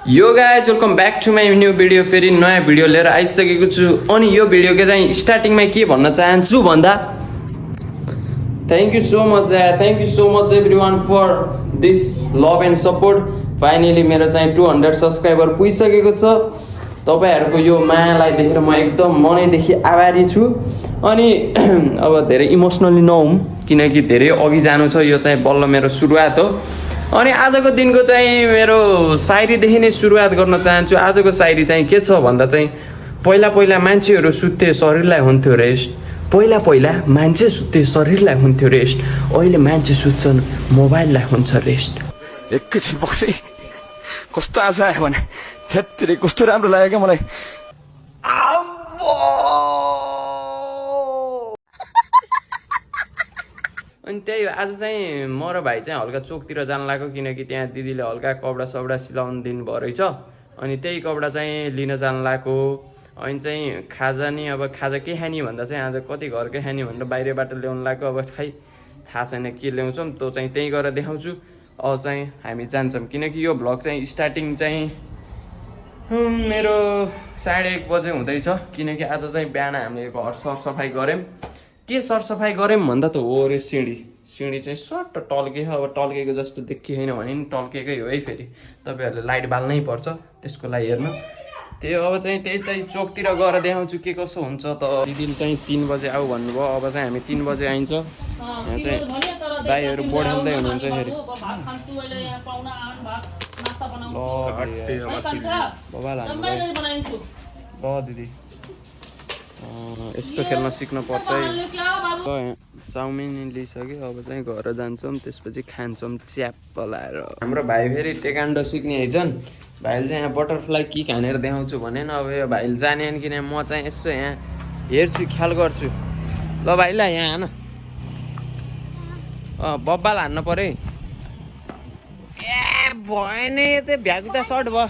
यो guys welcome back to my new video. फेरि नयाँ भिडियो लिएर आइसकेको छु। अनि यो भिडियोको चाहिँ स्टार्टिङमा के भन्न चाहन्छु भन्दा thank you so much thank you so much everyone for this love and support. Finally मेरो चाहिँ 200 सब्सक्राइबर पुगिसकेको छ। तपाईँहरूको यो मायालाई देखेर म एकदम मनैदेखि आभारी छु। अनि अब धेरै इमोसनली नहुँ किनकि धेरै अघि जानु छ। यो चाहिँ बल्ल मेरो सुरुवात हो। अनि आजको दिनको चाहिँ मेरो सायरीदेखि नै सुरुवात गर्न चाहन्छु। आजको सायरी चाहिँ के छ भन्दा चाहिँ पहिला पहिला मान्छेहरू सुत्थे शरीरलाई हुन्थ्यो रेस्ट। पहिला पहिला मान्छे सुत्थे शरीरलाई हुन्थ्यो रेस्ट। अहिले मान्छे सुत्छन् मोबाइललाई हुन्छ रेस्ट। एकैछिन बक्सै कस्तो आशा आयो भने त्यत्तिरै कस्तो राम्रो लाग्यो क्या मलाई। अनि त्यही हो, आज चाहिँ म र भाइ चाहिँ हल्का चोकतिर जान लाग्यो किनकि त्यहाँ दिदीले हल्का कपडा सपडा सिलाउनु दिनुभयो रहेछ। अनि त्यही कपडा चाहिँ लिन जान लाग्यो। अनि चाहिँ खाजा नि अब खाजा के खाने भन्दा चाहिँ आज कति घरकै खाने भनेर बाहिरबाट ल्याउनु लाग्यो। अब खै थाहा छैन के ल्याउँछौँ, त्यो चाहिँ त्यहीँ गएर देखाउँछु। अब चाहिँ हामी जान्छौँ किनकि यो भ्लग चाहिँ स्टार्टिङ चाहिँ मेरो 1:30 बजे हुँदैछ किनकि आज चाहिँ बिहान हामीले घर सरसफाइ गऱ्यौँ। के सरसफाइ गऱ्यौँ भन्दा त हो रे सिँढी चाहिँ सट्ट टल्केको। अब टल्केको जस्तो देखिएन भने नि टल्केकै हो है। फेरि तपाईँहरूले लाइट बाल्नै पर्छ त्यसको लागि हेर्नु। त्यही अब चाहिँ त्यही चोकतिर गएर देखाउँछु के कसो हुन्छ त। दिदीले चाहिँ 3 बजे आऊ भन्नुभयो। अब चाहिँ हामी 3 बजे आइन्छ। यहाँ चाहिँ दाइहरू बोढाउँदै हुनुहुन्छ फेरि। ल दिदी यस्तो खेल्न सिक्नु पर्छ है। चाउमिन लिइसक्यो। अब चाहिँ घर जान्छौँ त्यसपछि खान्छौँ च्याप्प लाएर। हाम्रो भाइ फेरि टेकान्डो सिक्ने आइछन्। भाइले चाहिँ यहाँ बटरफ्लाई किक हानेर देखाउँछु भने न। अब यो भाइले जाने किन म चाहिँ यसो यहाँ हेर्छु ख्याल गर्छु। ल भाइलाई यहाँ हान बब्बाल हान्नु पऱ्यो है। ए भएन यो त भ्याकुता सर्ट भयो।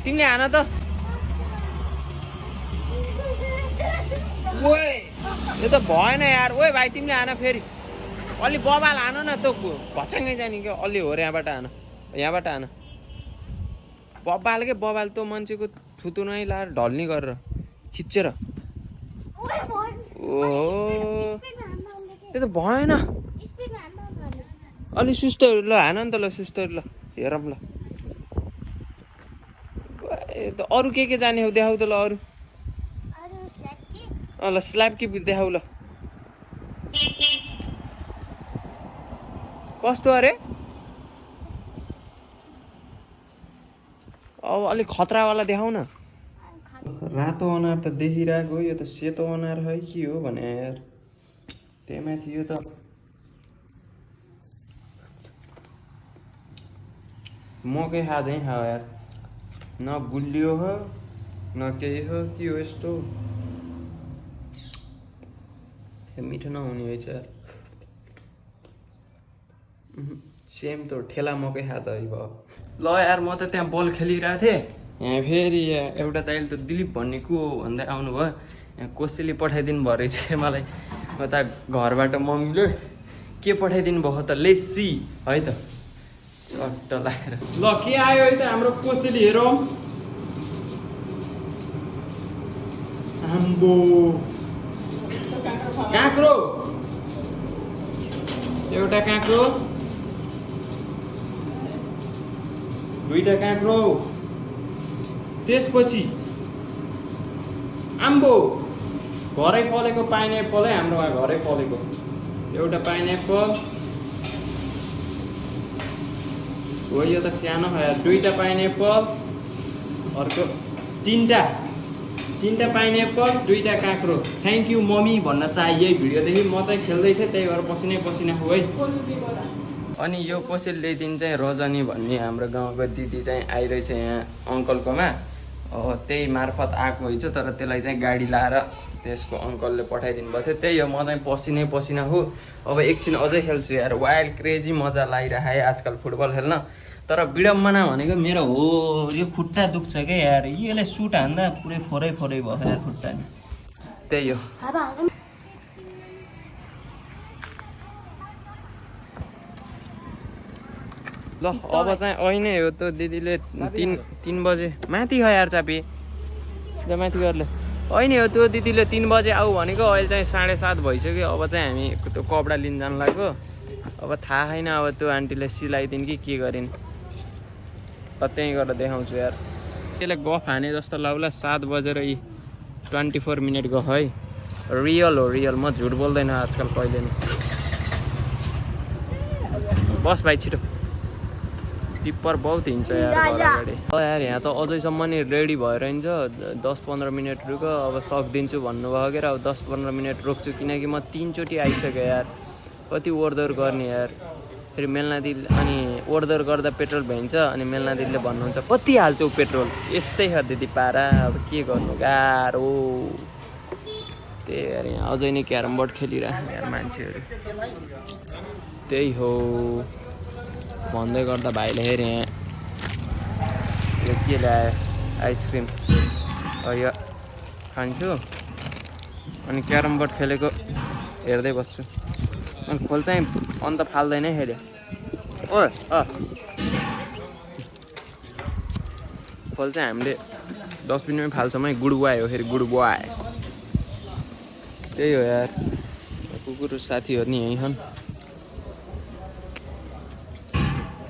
तिमीले हान त। ओए यो त भएन यार। ओए भाइ तिमीले हान फेरि अलि बबाल हान न। त भचाङ्गै जाने क्या अलि हो र। यहाँबाट हान यहाँबाट हान बबाल के बबाल। तँ मान्छेको थुतु नै लाएर ढल्ने गरेर खिचेर। ओहो त्यो त भएन। अलि सुस्तहरू ल हान नि त। ल सुस्तहरू ल हेरौँ ल। त अरू के जाने हो देखाउ त ल। अरू ल स्ल्याब किक देखाउ ल। कस्तो अरे अब अलिक खतरावाला देखाउ न। रातो अनार त देखिरहेको। यो त सेतो अनार है के हो भने यार। त्यही माथि यो त मकै खाँदै खाऊ यार। न गुलियो हो न केही हो के हो यस्तो। मिठो नहुने रहेछ यार। सेम त ठेला मकै खाँछ है भयो। ल यार म त त्यहाँ बल खेलिरहेको थिएँ। यहाँ फेरि एउटा दाइले त दिलीप भन्ने को हो भन्दै आउनुभयो। यहाँ कसैले पठाइदिनु भयो रहेछ मलाई। उता घरबाट मम्मीले के पठाइदिनु भयो त लेसी है त चट्ट लागेर। ल के आयो है त हाम्रो कोसेली हेरौँ। आम्बो काँक्रो एउटा काँक्रो दुईटा काँक्रो त्यसपछि आम्बो घरै फलेको पाइनएप्पल है। हाम्रो घरै फलेको एउटा पाइनएप्पल हो। यो त सानो खायो। 2टा पाइनएप्पल अर्को 3टा पाइनएप्पल 2टा काँक्रो। थ्याङ्क यू मम्मी भन्न चाहे यही भिडियोदेखि। म चाहिँ खेल्दै थिएँ त्यही भएर पसिना हो है। अनि यो कसैले ल्याइदिनु चाहिँ रजनी भन्ने हाम्रो गाउँको दिदी चाहिँ आइरहेछ यहाँ अङ्कलकोमा। त्यही मार्फत आएको रहेछ तर त्यसलाई चाहिँ गाडी लाएर त्यसको अङ्कलले पठाइदिनु भएको थियो। त्यही हो म चाहिँ पसिना हो। अब एकछिन अझै खेल्छु यार। वाइल्ड क्रेजी मजा लागिरहेको है आजकल फुटबल खेल्न। तर विडम्बना भनेको मेरो हो यो खुट्टा दुख्छ क्या यार। यसले सुट हान्दा पुरै फोरै भयो यार खुट्टा नि। त्यही हो। ल अब चाहिँ ऐनै हो त दिदीले 3 बजे माथि ख यार चापी ल माथि गर्ले ऐनै हो त्यो दिदीले 3 बजे आऊ भनेको अहिले चाहिँ 7:30 भइसक्यो अब चाहिँ हामी त्यो कपडा लिन जान लाग्यो अब थाहा छैन अब त्यो आन्टीले सिलाइदिन् कि के गरिन् त्यहीँ गएर देखाउँछु यार त्यसले गफ हाने जस्तो लाग्ला 7 बजेर 24 मिनट गयो है रियल हो रियल म झुट बोल्दैन आजकल कहिले नि बस भाइ छिटो टिप्पर बहुत हिँड्छ यार अगाडि यार यहाँ त अझैसम्म नि रेडी भएर हिँड्छ 10-15 मिनट रुक अब सक्दिन्छु भन्नुभयो के अब 10-15 मिनट रोक्छु किनकि म 3 चोटि आइसकेँ यार कति ओर्दोर गर्ने यार फेरि मेलनादिल अनि ओर्दोर गर्दा पेट्रोल भइन्छ अनि मेलनादिलले भन्नुहुन्छ कति हाल्छौ पेट्रोल यस्तै छ दिदी पारा अब के गर्नु गाह्रो त्यही यार यहाँ अझै नै क्यारम बोर्ड खेलिरहेको यार मान्छेहरू त्यही हो भन्दै गर्दा भाइले हेरेँ यहाँ यो के ल्यायो आइसक्रिम यो खान्छु अनि क्यारम बोर्ड खेलेको हेर्दै बस्छु अनि खोल चाहिँ अन्त फाल्दैन हेऱ्यो ओ खोल चाहिँ हामीले 10 मिनटमै फाल्छौँ है गुड बोय हो फेरि गुड बोय त्यही हो यार कुकुर साथीहरू नि यहीँ छन्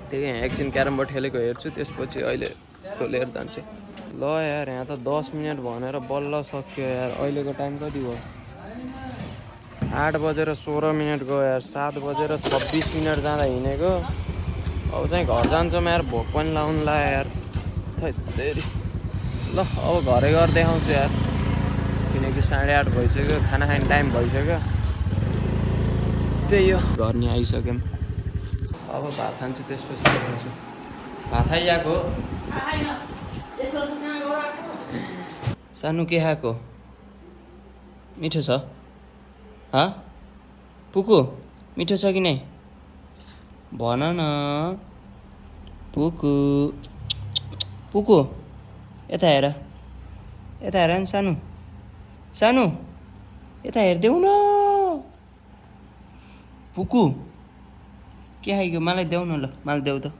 त्यही यहाँ एकछिन क्यारम बोर्ड खेलेको हेर्छु त्यसपछि अहिले त्यो लिएर जान्छु ल यार यहाँ त 10 मिनट भनेर बल्ल सक्यो यार अहिलेको टाइम कति भयो 8 बजेर 16 मिनट गयो यार 7 बजेर 26 मिनट जाँदा हिँडेको अब चाहिँ घर जान्छौँ यार भोक पनि लाउनु लाग्यो यार थैतेरी ल अब घरै गएर देखाउँछु यार किनकि 8:30 भइसक्यो खाना खाने टाइम भइसक्यो त्यही हो घर नि आइसक्यौँ अब भात खान्छु त्यसपछि देखाउँछु भात खाइआएको सानो के खाएको मिठो छ पुकु मिठो छ कि नै भन न पुकु पुकु यता हेर नि सानो सानो यता हेरिदेऊ न पुकु के खाइयो मलाई देऊ न ल मलाई देऊ त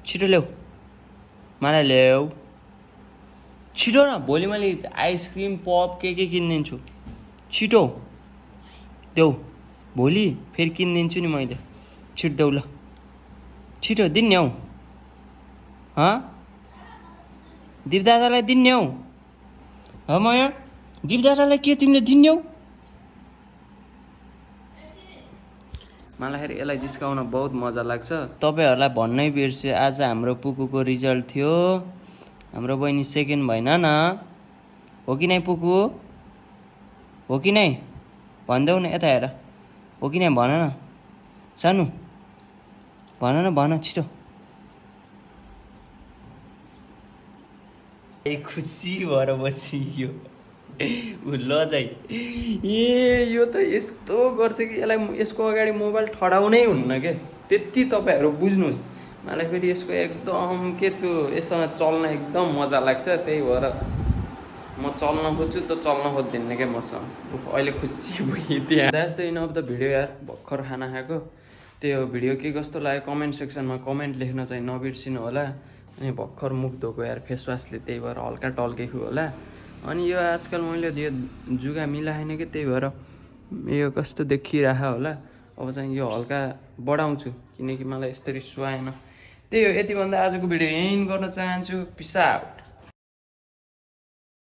छिटो ल्याऊ मलाई ल्याऊ छिटो न भोलि मैले आइसक्रिम पप के किनिदिन्छु छिटो देऊ भोलि फेरि किनिदिन्छु नि मैले छिटो देऊ ल छिटो दिन्ने हौ दिप दादालाई दिन्ने हौ म यहाँ दिप दादालाई के तिमीले दिन्ने हौ मलाई फेरि यसलाई जिस्काउन बहुत मजा लाग्छ तपाईँहरूलाई भन्नै बिर्सेँ आज हाम्रो पुकुको रिजल्ट थियो हाम्रो बहिनी सेकेन्ड भएन न हो कि नै पुकु हो कि नै भनिदेऊ न यता हेर हो कि नै भन न सानो भन छिटो खुसी भएर बसियो ल जाइ यो त यस्तो गर्छ कि यसलाई यसको अगाडि मोबाइल ठडाउनै हुन्न के त्यति तपाईँहरू बुझ्नुहोस् मलाई फेरि यसको एकदम के त्यो यससँग चल्न एकदम मजा लाग्छ त्यही भएर म चल्न खोज्छु त चल्न खोज्दिनँ क्या मसँग अहिले खुसी भएँ त्यहाँ that's the and of the video यार भर्खर खाना खाएको त्यही हो भिडियो के कस्तो लाग्यो कमेन्ट सेक्सनमा कमेन्ट लेख्न चाहिँ नबिर्सिनु होला अनि भर्खर मुख धोएको यार फेसवासले त्यही भएर हल्का टल्केको होला अनि यो आजकल मैले यो जुगा मिलाएन कि त्यही भएर यो कस्तो देखिरह होला अब चाहिँ यो हल्का बढाउँछु किनकि मलाई यसरी सुहाएन त्यही हो यति भन्दा आजको भिडियो यहीँ गर्न चाहन्छु पिस आउट